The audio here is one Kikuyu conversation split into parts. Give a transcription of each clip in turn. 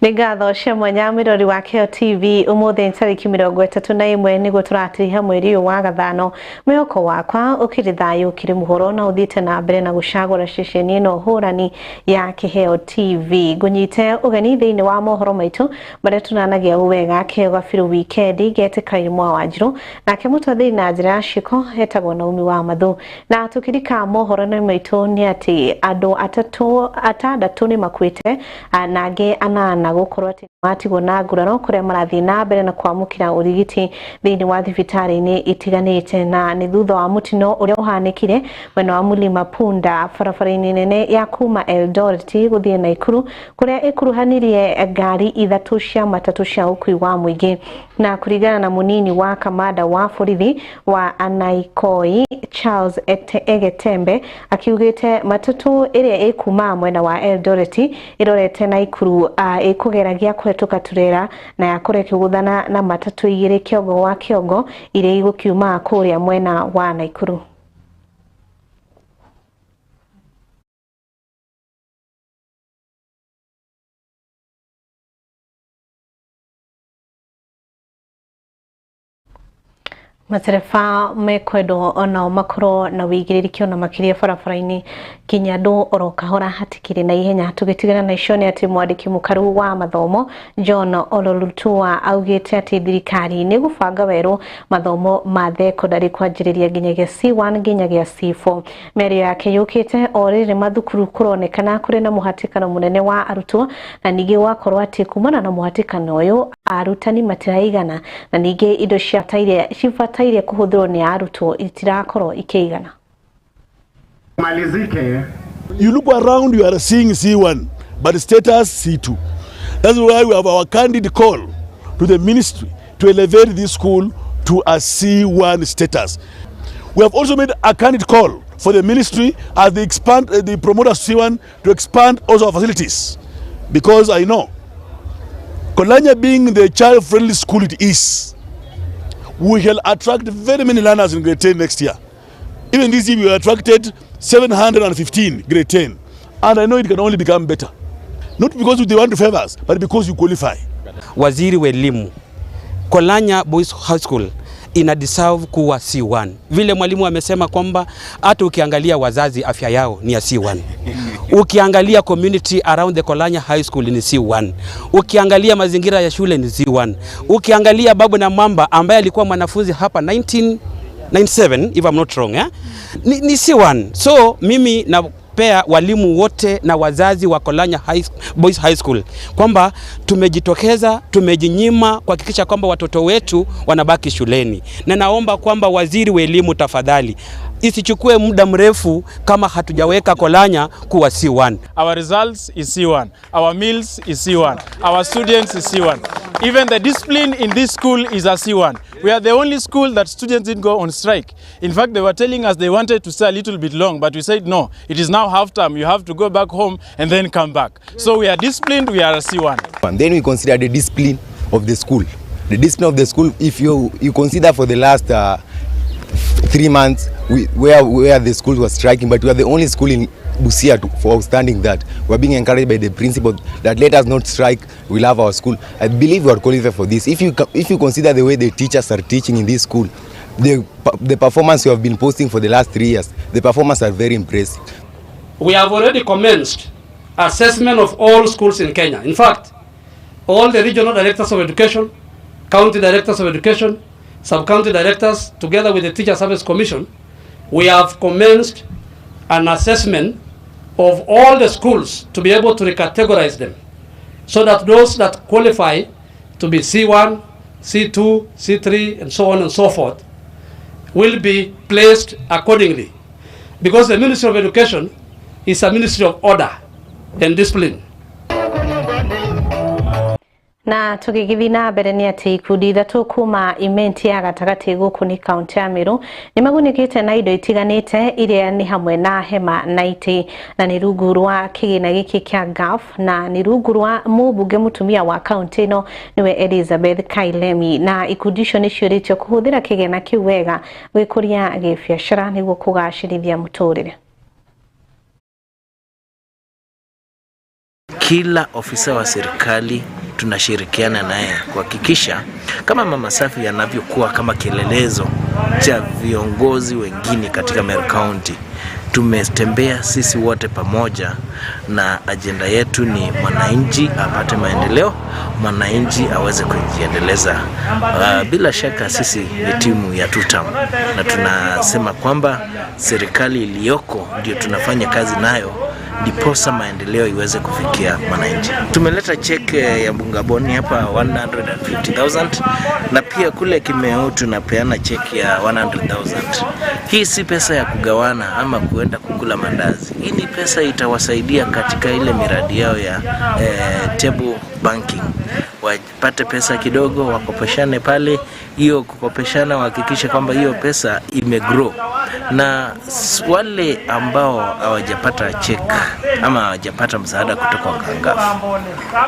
Nĩ ngatho cia mwanya mwĩrori wa Kĩo TV. Ũmũthĩ tarĩki 31 nĩguo tũratiriha mweri ũyũ wa gathano. Mwĩhoko wakwa ũkĩrĩ thayũ, ũkĩrĩ mũhoro na ũthiĩte na mbere na gũcagũra ceceni ĩno hũrani ya Kĩheo TV. Ngũnyite ũgeni thĩinĩ wa mohoro maitũ marĩa tunanagia wega Kĩheo Gabiru wikendi ngetĩka Irmwa Wanjirũ, nake mũtwathĩri na njĩra ya ciĩko etagwo Naomi wa Mathu. Na tũkĩrika mohoro-inĩ maitũ nĩ atĩ andũ atatũ atandatũ nĩ makuĩte na angĩ 8 gũkorwo atĩ matigwo na nguraro kũrĩa marathiĩ na mbere na kwamũkĩra ũrigiti thĩinĩ wa thibitarĩ-inĩ itiganĩte, na nĩ thutha wa mũtino ũrĩa ũhanĩkire mwena wa Mlima Punda barabara-inĩ nene ya kuma Eldoret gũthiĩ Naikuru, kũrĩa ĩkuruhanirie ngari 3 cia matatũ cia ũkui wa mũingĩ. Na kũringana na mũnini wa kamanda wa borithi wa Anaikoi Charles Egetembe, akiugĩte matatũ ĩrĩa ĩkuma mwena wa Eldoret ĩrorete Naikuru ĩkũgeragia kũhetũka turera na yakorwo ĩkĩgũthana na matatũ 2 kĩongo wa kĩongo iria igũkiuma kũrĩa mwena wa Naikuru. Matereba mekwendwo onao makorwo na wĩigĩrĩrĩki ona makĩria barabara-inĩ kinya andũ oro kahora hatikĩrĩ na ihenya. Tũgĩtigana na icio nĩ atĩ mwandĩki mũkaru wa mathomo John Ololutua augĩte atĩ thirikari nĩ gũbanga werũ mathomo ma thekondarĩ kwanjĩrĩria nginyagia C1 nginyagia C4. Mĩario yake yũkĩte o rĩrĩ mathukuru kũronekana kũrĩ na mũhatĩkano mũnene wa arutwo, na ningĩ gwakorwo atĩ kumana na mũhatĩkano ũyũ arutani matiraigana, na ningĩ indo cibataire kũhũthĩrwo nĩ arutwo itirakorwo ikĩigana. Malizike. You look around, you are seeing C1, but status C2. That's why we have our candid call to the ministry to elevate this school to a C1 status. We have also made a candid call for the ministry as they expand, they promote a C1 to expand also our facilities, because I know Kolanya being the child-friendly school it is, we shall attract very many learners in grade 10 next year. Even this year we attracted 715 grade 10, and I know it can only become better. Not because they want to favor us, but because you qualify. Waziri wa elimu, Kolanya Boys High School ina deserve kuwa C1. Vile mwalimu amesema kwamba hata ukiangalia wazazi afya yao ni ya C1. Ukiangalia community around the Kolanya High School ni C1. Ukiangalia mazingira ya shule ni C1. Ukiangalia babu na mamba ambaye alikuwa mwanafunzi hapa 1997 if I'm not wrong, Ni C1. So mimi na pea walimu wote na wazazi wa Kolanya Boys High School kwamba tumejitokeza, tumejinyima kuhakikisha kwamba watoto wetu wanabaki shuleni. Na naomba kwamba waziri wa elimu tafadhali isichukue muda mrefu kama hatujaweka Kolanya kuwa C1. Our results is C1, our meals is C1, our students is C1. Even the discipline in this school is a C1. We are the only school that students didn't go on strike. In fact, they were telling us they wanted to stay a little bit long, but we said no, it is now half term. You have to go back home and then come back. So we are disciplined, we are a C1. And then we consider the discipline of the school. The discipline of the school, if you consider for the last 3 months, where the school was striking, but we are the only school in Busia for outstanding that. We are being encouraged by the principal that let us not strike, we love our school. I believe we are qualified for this. If you consider the way the teachers are teaching in this school, the performance we have been posting for the last 3 years, the performance are very impressive. We have already commenced assessment of all schools in Kenya. In fact, all the regional directors of education, county directors of education, sub-county directors, together with the Teacher Service Commission, we have commenced an assessment of all the schools to be able to recategorize them so that those that qualify to be C1, C2, C3, and so on and so forth will be placed accordingly. Because the Ministry of Education is a ministry of order and discipline. Na tũgĩgĩthiĩ na mbere nĩ atĩ ikundi ithatũ kuma imenti ya gatagatĩ gũkũ nĩ kaunti ya Meru nĩ magunĩkĩte na indo itiganĩte iria nĩ hamwe na hema na itĩ, na nĩ rungu rwa kĩgĩna gĩkĩ kĩa GAF, na nĩ rungu rwa mũmbunge mũtumia wa kaunti ĩno nĩwe Elizabeth Kailemi, na ikundi icio nĩ ciũrĩtio kũhũthĩra kĩgĩna kĩu wega gwĩkũria gĩbiacara nĩguo kũgacĩrithia mũtũrĩre. Kila ofisa wa serikali Tunashirikiana naye kuhakikisha kama Mama Safi anavyokuwa kama kielelezo cha viongozi wengine katika Meru County. Tumetembea sisi wote pamoja, na ajenda yetu ni mwananchi apate maendeleo, mwananchi aweze kujiendeleza. Bila shaka sisi ni timu ya tutam, na tunasema kwamba serikali iliyoko ndio tunafanya kazi nayo, ndiposa maendeleo iweze kufikia mwananchi. Tumeleta cheke ya Bungaboni hapa 150,000 na pia kule Kimeo tunapeana cheki ya 100,000. Hii si pesa ya kugawana ama kuenda kukula mandazi. Hii ni pesa itawasaidia katika ile miradi yao ya table banking, wapate pesa kidogo, wakopeshane pale. Hiyo kukopeshana, wahakikishe kwamba hiyo pesa imegrow, na wale ambao hawajapata check ama hawajapata msaada kutoka kwa Kangafu,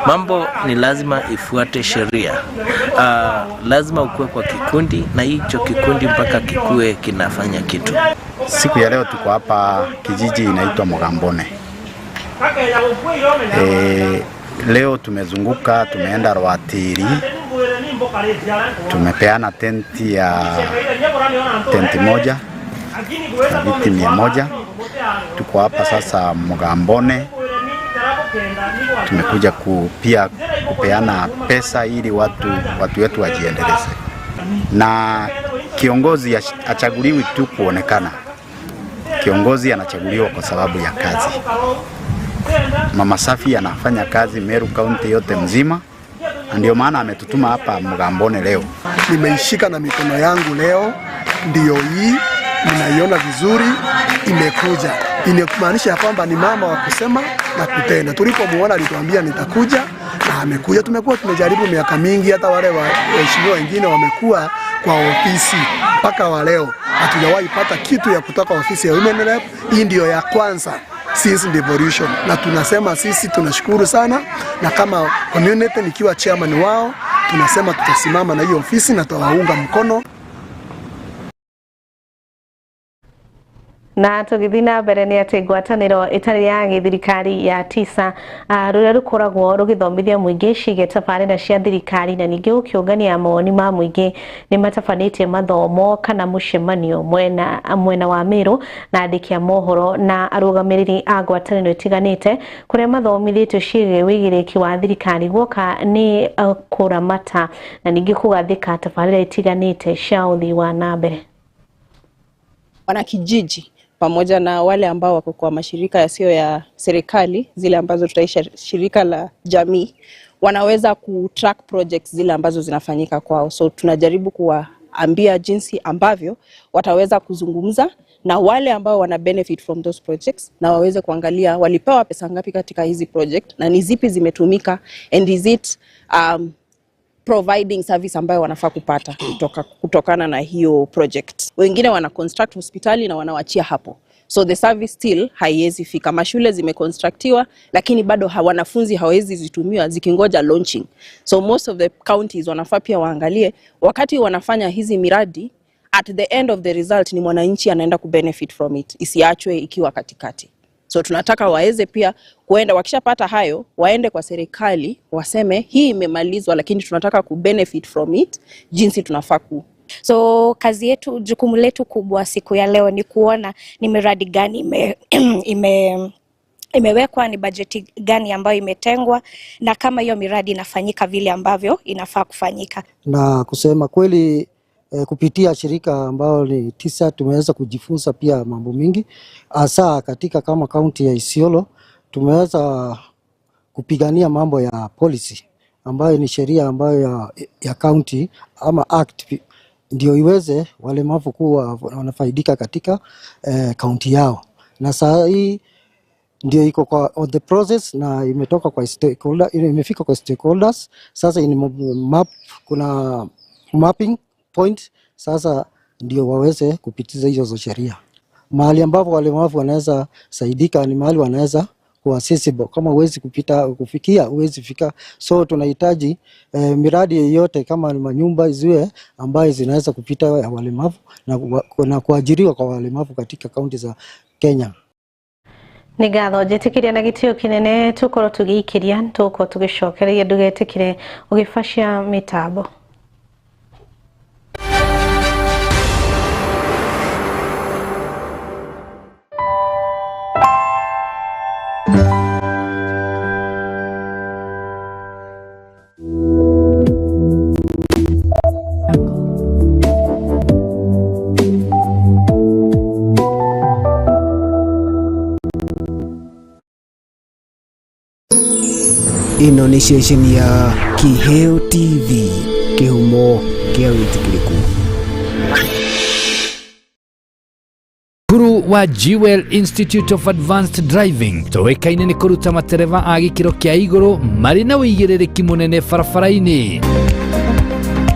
mambo ni lazima ifuate sheria. Lazima ukuwe kwa kikundi na hicho kikundi mpaka kikue kinafanya kitu. Siku ya leo tuko hapa kijiji inaitwa Mugambone. Leo tumezunguka, tumeenda Rwatiri, tumepeana tenti ya tenti moja na viti 100. Tuko hapa sasa Mugambone, tumekuja pia kupeana pesa ili watu wetu wajiendeleze. Na kiongozi achaguliwi tu kuonekana, kiongozi anachaguliwa kwa sababu ya kazi. Mama Safi anafanya kazi Meru County yote mzima, na ndio maana ametutuma hapa Mugambone leo. Nimeishika na mikono yangu leo, ndio hii ninaiona vizuri, imekuja. Inamaanisha kwamba ni mama wa kusema na kutenda. Tulipomuona alituambia nitakuja na amekuja. Tumekuwa tumejaribu miaka mingi, hata wale waheshimiwa wengine wamekuwa kwa ofisi mpaka wa leo hatujawahi pata kitu ya kutoka ofisi ya Women Rep. Hii ndio ya kwanza since devolution, na tunasema sisi tunashukuru sana, na kama community nikiwa chairman wao tunasema tutasimama na hiyo ofisi na tutawaunga mkono. Na tũgĩthiĩ na mbere nĩ atĩ ngwatanĩro ĩtarĩ ya gĩthirikari ya tisa rũrĩa rũkoragwo rũgĩthomithia mũingĩ ciĩgiĩ tabarĩra cia thirikari na ningĩ gũkĩũngania mawoni ma mũingĩ nĩ matabanĩtie mathomo kana mũcemanio mwena wa Meru na andĩki a mohoro na arũgamĩrĩri a ngwatanĩro itiganĩte kũrĩa mathomithĩtio ciĩgiĩ wĩigĩrĩki wa thirikari guoka nĩ kũramata na ningĩ kũgathĩka tabarĩra itiganĩte cia ũthii wa na mbere. Wanakijiji pamoja na wale ambao wako kwa mashirika yasiyo ya serikali, zile ambazo tutaisha shirika la jamii, wanaweza kutrack projects zile ambazo zinafanyika kwao. So tunajaribu kuwaambia jinsi ambavyo wataweza kuzungumza na wale ambao wana benefit from those projects, na waweze kuangalia walipewa pesa ngapi katika hizi project na ni zipi zimetumika, and is it providing service ambayo wanafaa kupata kutokana na hiyo project. Wengine wana construct hospitali na wanawachia hapo, so the service still haiwezi fika. Mashule zimeconstructiwa lakini bado wanafunzi hawezi zitumiwa zikingoja launching. So most of the counties wanafaa pia waangalie wakati wanafanya hizi miradi, at the end of the result ni mwananchi anaenda kubenefit from it, isiachwe ikiwa katikati. So tunataka waweze pia kuenda, wakishapata hayo waende kwa serikali waseme hii imemalizwa, lakini tunataka ku benefit from it jinsi tunafaa ku. So kazi yetu, jukumu letu kubwa siku ya leo ni kuona ni miradi gani imewekwa, ni bajeti gani ambayo imetengwa, na kama hiyo miradi inafanyika vile ambavyo inafaa kufanyika. Na kusema kweli, kupitia shirika ambao ni tisa tumeweza kujifunza pia mambo mingi, hasa katika kama kaunti ya Isiolo tumeweza kupigania mambo ya policy ambayo ni sheria ambayo ya county ama act ndio iweze walemavu kuwa wanafaidika katika kaunti yao, na saa hii ndio iko kwa on the process na imetoka kwa stakeholder, imefika kwa stakeholders. Sasa in map, kuna mapping point sasa ndio waweze kupitiza hizo sheria. Mahali ambapo walemavu wanaweza saidika ni mahali wanaweza kuwa accessible, kama huwezi kupita kufikia huwezi fika. So tunahitaji miradi yoyote kama ni manyumba ziwe ambayo zinaweza kupita walemavu na kuajiriwa kwa walemavu katika kaunti za Kenya. Nĩ ngatho njĩtĩkĩria na gĩtĩo kĩnene tũkorwo tũgĩikĩria tũgũkorwo tũgĩcokereria ndũgetĩkĩre ũgĩbacia mĩtambo. Ĩno nĩ ceceni ya Kiheo TV, kĩhumo kĩa wĩtĩkĩrĩku. Cukuru wa Jewel Institute of Advanced Driving tũĩkaine nĩ kũruta matereba a gĩkĩro kĩa igũrũ marĩ na ũigĩrĩrĩki mũnene barabara-inĩ.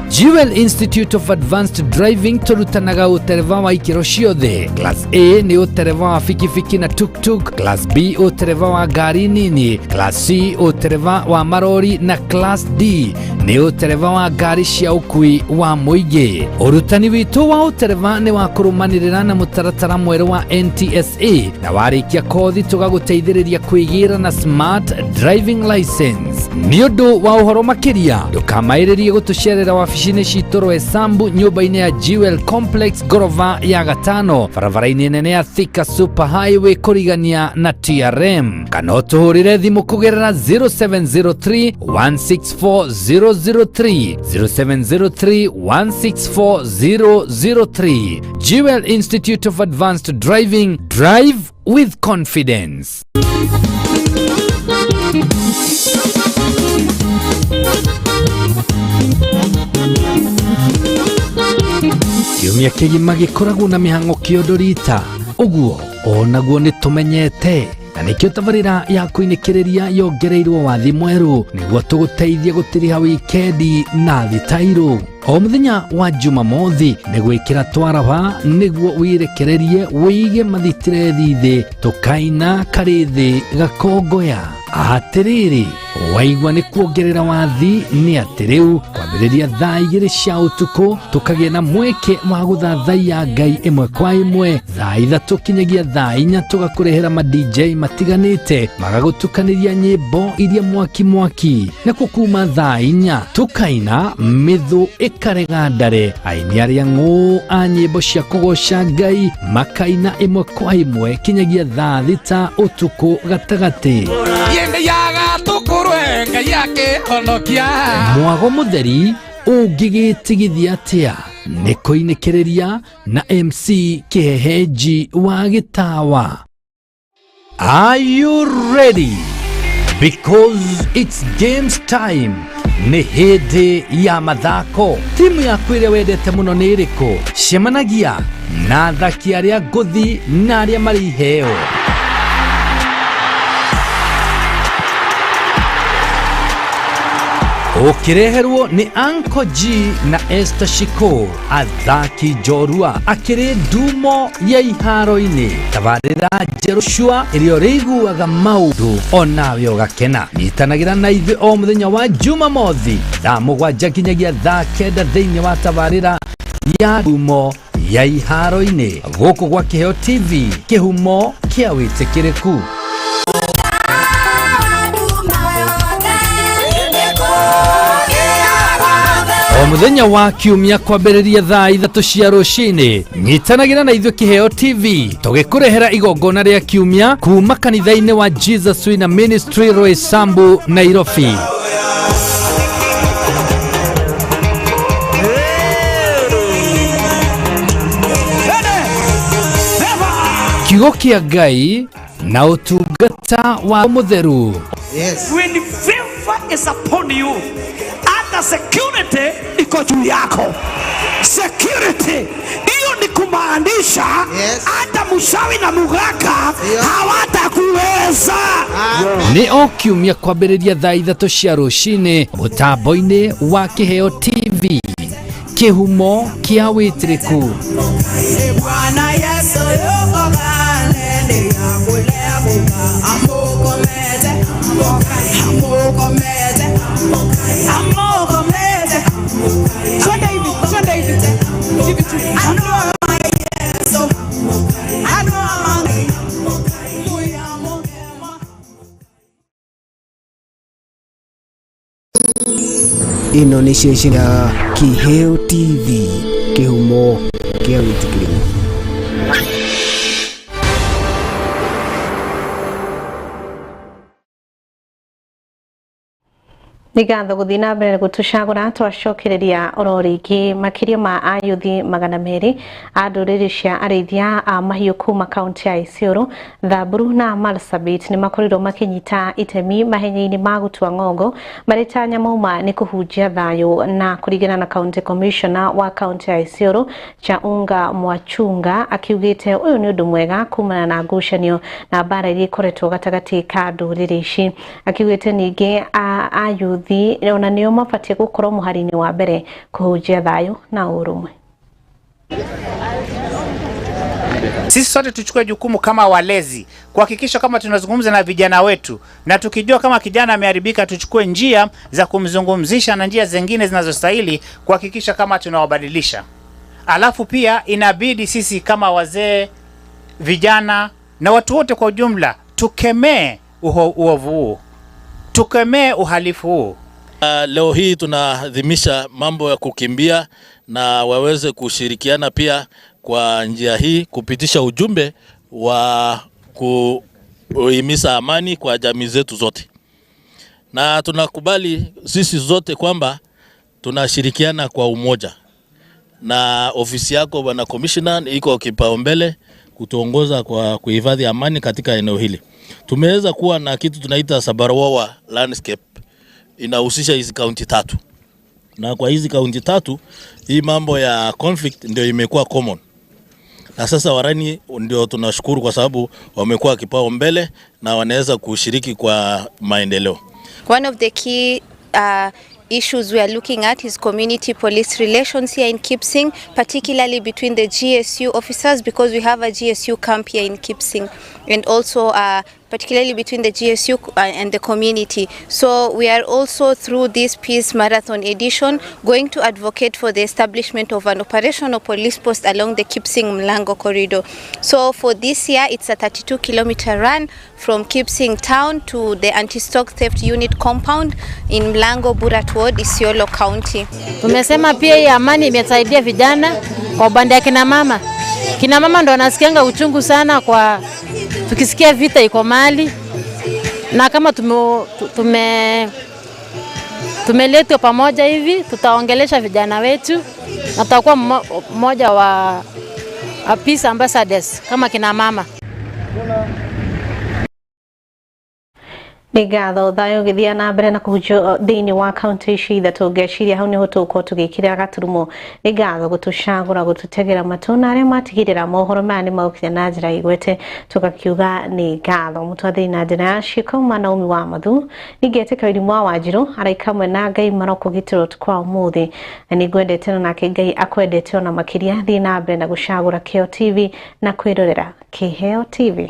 Jewel Institute of Advanced Driving tũrutanaga ũtereba wa ikĩro ciothe. Class A nĩ ũtereba wa bikibiki na tuktuk, Class B ũtereba wa ngari nini, Class C ũtereba wa marori na Class D nĩ ũtereba wa ngari cia ũkui wa mũingĩ. Ũrutani witũ wa ũtereba nĩ wa kũrũmanĩrĩra na mũtaratara mwerũ wa NTSA na warĩkia kothi tũgagũteithĩrĩria kwĩgĩra na smart driving license. Nĩ ũndũ wa ũhoro makĩria ndũkamaĩrĩrie gũtũcerera wabici-inĩ citũ Roysambu nyũmba-inĩ ya Jewel Complex ngorova ya gatano barabara-inĩ nene ya Thika Super Highway kũrigania na TRM kana ũtũhũrĩre thimũ kũgerera 0703 164 003 0703 164 003. Jewel Institute of Advanced Driving, drive with confidence. Kiumia kĩgima gĩkoragwo na mĩhang'o kĩondo rita ũguo onaguo nĩ tũmenyete na nĩkĩo tabarĩra ya kũinĩkĩrĩria yongereirwo wathi mwerũ nĩguo tũgũteithie gũtiriha wikendi na thitairũ o mũthenya wa Jumamothi nĩ gwĩkĩra twaraba nĩguo wĩrekererie wĩige mathitirethi thĩ tũkaina karĩ thĩ gakongoya. Atĩrĩrĩ, waigua nĩ kuongerera wathi nĩ atĩ rĩu kwambĩrĩria thaa 2 cia ũtukũ tũkagĩa na mweke wa gũthathaiya Ngai ĩmwe kwa ĩmwe, thaa 3 kinyagia thaa 4 tũgakũrehera ma DJ matiganĩte magagũtukanĩria nyĩmbo iria mwaki mwaki, nakuo kuma thaa 4 tũkaina mĩthũ ĩkarega ndare, aini arĩa ng'ũ a nyĩmbo cia kũgoca Ngai makaina ĩmwe kwa ĩmwe kinyagia thaa 6 ũtukũ gatagatĩ. Mwago mũtheri ũngĩgĩtigithia atĩa nĩ kũinĩkĩrĩria na MC Kĩhehenji wa Gĩtawa. Are you ready? Because it's games time. Nĩ hĩndĩ ya mathako. Timu yaku ĩrĩa wendete mũno nĩ ĩrĩkũ? Cemanagia na athaki arĩa ngũthi na arĩa marĩ iheo. Ũkĩreherwo nĩ Uncle G na Esther Shiko, athaki njorua akĩrĩ ndumo ya iharo-inĩ. Tabarĩra njerũ cua ĩrĩa ũrĩiguaga maũndũ onawe ũgakena. Nyitanagĩra na ithuĩ o mũthenya wa Jumamothi thaa 7 nginyagia thaa 9 thĩinĩ wa tabarĩra ya ndumo ya iharo-inĩ gũkũ gwa Kĩheo TV, kĩhumo kĩa wĩtĩkĩrĩku. O mũthenya wa kiumia kwambĩrĩria thaa 3 cia rũcinĩ nyitanagĩra na ithuĩ Kĩheo TV tũgĩkũrehera igongona rĩa kiumia kuma kanitha-inĩ wa Jesus Winner Ministry Roysambu, Nairobi. Kiugo kĩa Ngai na ũtungata wa mũtheru. When favor is upon you, hata security iko juu yako. Security hiyo ni kumaanisha hata mshawi na mugaka hawatakuweza. Nĩ o kiumia kwambĩrĩria thaa 3 cia rũcinĩ mũtambo-inĩ wa Kĩheo TV, kĩhumo kĩa wĩtĩrĩku. Bwana Yesu yuko kale yakulebuka amukomeze amukomeze amukomeze. Twende hivi, twende hivi hivi tu. Ĩno nĩ ceceni ya Kĩheo TV, kĩhumo kĩa wĩtĩkĩri. Nĩ ngatho gũthiĩ na mbere gũtũcagũra twacokereria oro rĩngĩ makĩria ma ayuthi 200 a ndũrĩrĩ cia arĩithia a mahiũ kuma kaunti ya Isiolo, Samburu na Marsabit nĩ makorirwo makĩnyita itemi mahenya-inĩ ma gũtua ng'ongo marĩ ta nyamauma nĩ kũhunjia thayũ. Na kũringana na county commissioner wa kaunti ya Isiolo Chaunga Mwachunga akiugĩte ũyũ nĩ ũndũ mwega kumana na ngucanio na mbara iria ikoretwo gatagatĩ ka ndũrĩrĩ ici. Akiugĩte ningĩ ayuthi ona nĩo mabatie gũkorwo mũhari-inĩ wa mbere kũhunjia thayũ na ũrũmwe. Sisi sote tuchukue jukumu kama walezi kuhakikisha kama tunazungumza na vijana wetu, na tukijua kama kijana ameharibika tuchukue njia za kumzungumzisha na njia zingine zinazostahili kuhakikisha kama tunawabadilisha. Alafu pia inabidi sisi kama wazee, vijana na watu wote kwa ujumla tukemee uovu huu, tukemee uhalifu huu. Leo hii tunaadhimisha mambo ya kukimbia na waweze kushirikiana pia kwa njia hii kupitisha ujumbe wa kuhimiza amani kwa jamii zetu zote. Na tunakubali sisi zote kwamba tunashirikiana kwa umoja. Na ofisi yako Bwana Commissioner iko kipaumbele kutuongoza kwa kuhifadhi amani katika eneo hili. Tumeweza kuwa na kitu tunaita Sabarwawa landscape, inahusisha hizi kaunti tatu. Na kwa hizi kaunti tatu hii mambo ya conflict ndio imekuwa common. Na sasa Warani ndio tunashukuru kwa sababu wamekuwa kipaumbele na wanaweza kushiriki kwa maendeleo. One of the key issues we are looking at is community police relations here in Kipsing, particularly between the GSU officers, because we have a GSU camp here in Kipsing, and also particularly between the GSU and the community. So we are also, through this Peace Marathon edition, going to advocate for the establishment of an operational police post along the Kipsing Mlango corridor. So for this year, it's a 32-kilometer run from Kipsing town to the anti-stock theft unit compound in Mlango, Burat Ward, Isiolo County. Tumesema pia hii amani imesaidia vijana kwa upande ya kina mama. Kina mama ndo wanasikianga uchungu sana kwa tukisikia vita iko mali, na kama tumeletwa pamoja hivi tutaongelesha vijana wetu na tutakuwa mmoja wa peace ambassadors kama kina mama. Nĩ ngatho thayũ gĩthiĩ na mbere na kũhunjio thĩinĩ wa kaunti ici ithatũ ngeciria hau nĩho tũgũkorwo tũgĩkĩra gaturumo. Nĩ ngatho gũtũcagũra gũtũtegera matũ na arĩa matigĩrĩra mohoro maya nĩ magũkinya na njĩra igwete tũgakiuga nĩ ngatho. Mũtwathĩri na njĩra ya ciĩko ma Naomi wa Mathu ningĩetĩka Ũrimũ wa Wanjirũ araika hamwe na Ngai marokũgitĩra ũtukũ wa ũmũthĩ, na nĩngwendete na nake Ngai akwendete ona makĩria. Thiĩ na mbere na gũcagũra Kĩheo TV na kwĩrorera Kĩheo TV.